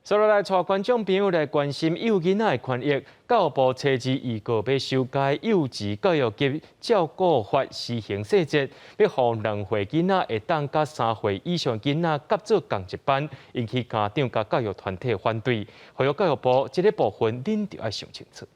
接落來，帶觀眾朋友來關心幼囡仔的權益。教育部初二預告欲修改幼稚教育及照顧法施行細則，欲予2歲囡仔會當佮3歲以上囡仔合做仝一班，引起家長佮教育團體反對。呼籲教育部這个部分，恁著愛想清楚。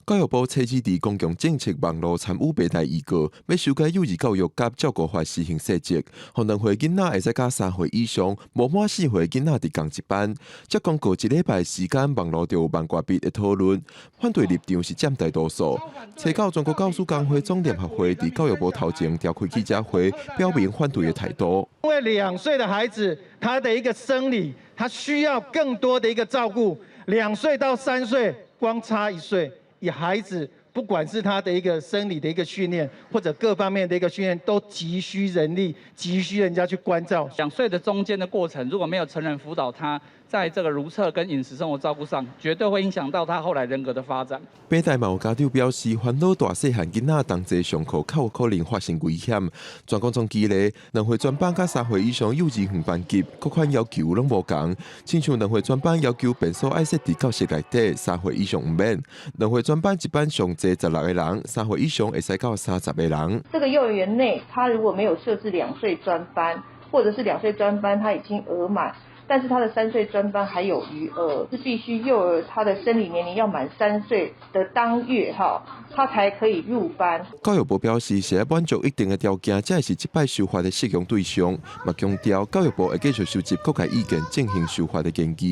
教育部初二佇公共政策網路參與平台預告，欲修改幼兒教育佮照顧法施行細則，予2歲囡仔會使佮3歲以上、無滿4歲囡仔佇仝一班。才公告一禮拜時間，網路就有萬外筆的討論，反對立場是佔大多數。初九全國教師工會總聯合會佇教育部頭前召開記者會，表明反對的態度。因為2歲的孩子，他的一個生理，他需要更多的一個照顧。2歲到3歲，光差1歲。以孩子，不管是他的一個生理的一個訓練，或者各方面的一個訓練，都急需人力，急需人家去關照。2歲的中間的過程，如果沒有成人輔導他，在這個如廁跟飲食生活照顧上，絕對會影響到他後來人格的發展。北大嘛有家長表示，煩惱大細漢囡仔同齊上課較有可能發生危險。全國總舉例，2歲專班佮3歲以上幼稚園班級，各款要求攏無仝。親像兩歲專班要求便所愛設佇教室內底，三歲以上毋免。兩歲專班一班上濟16個人，三歲以上會使到30個人。這個幼兒園內，他如果沒有設置兩歲專班，或者是兩歲專班他已經額滿，但是他的三歲專班還有餘額，是必須幼兒他的生理年齡要滿三歲的當月哈，他才可以入班。教育部表示，是愛滿足一定的條件，才會是這擺修法的適用對象。嘛強調，教育部會繼續收集各界意見，進行修法的研究。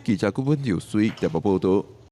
記者郭文友水台北報道。